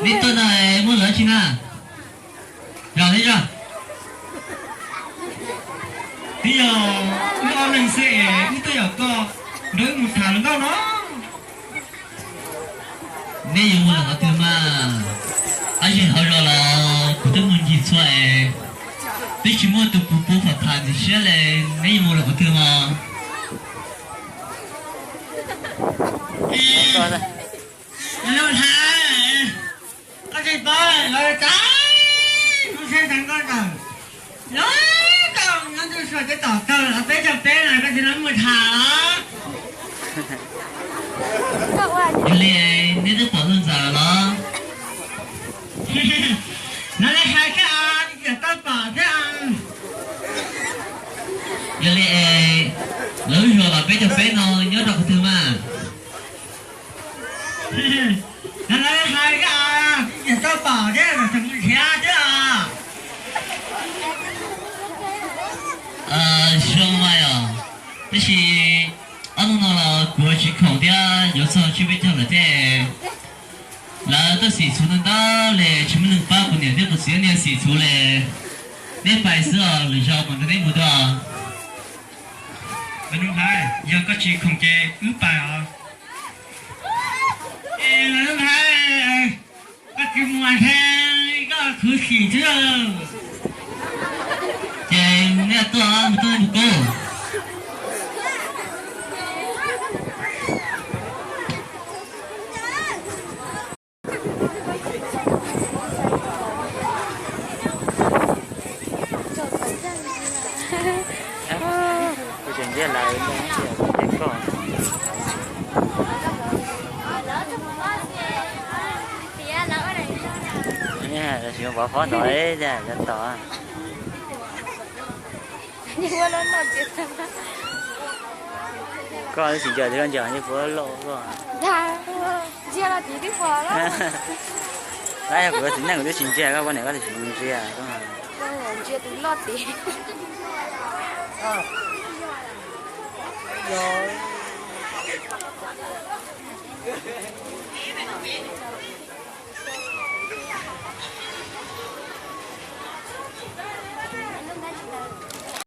Neb tuaj no muaj lawv tsi na? Zos neb zos? Twb yog wb ob leeg xwb es wb tuaj yam koj nrog wb mus tham hluas nkauj no. Neb yuav mus lawm qhov twg mas? Tab sis hauv zos los kuv twb mus ncig txhua es twb tsis muaj tus puv pub pham pham ntxim siab li. Neb yuav mus lawm qhov twg mas? Lub hais, koj tsis paub lawv tsav, kuv saib tag koj ntawm lub tau nyob ntuj suav teb tom tawg los peb caug peb no koj tsis lawv mus tham los? Yog li neb twb pom txog ntxawm los? Lawv hais thiab, yam tau pom thiab. Yog li es lawv lub zos los peb caug peb no nyob rau qhov twg mas? Lawv hais thiab, yam tau pom thiab, los tseem mus nrhiav thiab. Zoo mas yog, tab sis ob hnub no los kuv tsis khoom thiab yuav txog tsib peb caug lawm thiab. Lawv tuaj xim txhuv ntau ntau li, tsis muaj neeg pab kuv niam thiab kuv txiv niaj xim txhuv li. Neb pais xwb os, lwm zaus mam nrog neb mus dua. Mas Nuj Nplhaib, yog koj tsis khoom ces wb pais os. Es Nuj Nplhaib, koj tsis mus thiab, koj khuv xim xwb. Ces neb tuaj mus tuaj mus kub. Kuv tseem ntsia lawv ntsia koj. Tsis pov fob tod, cov tod. Koj twb tsis ntsia tus loj ncaws, yeej puas loj koj. Tab yog kuv txiv neej kuv twb tsis ntsia koj, poj niam koj twb tsis ntsia koj.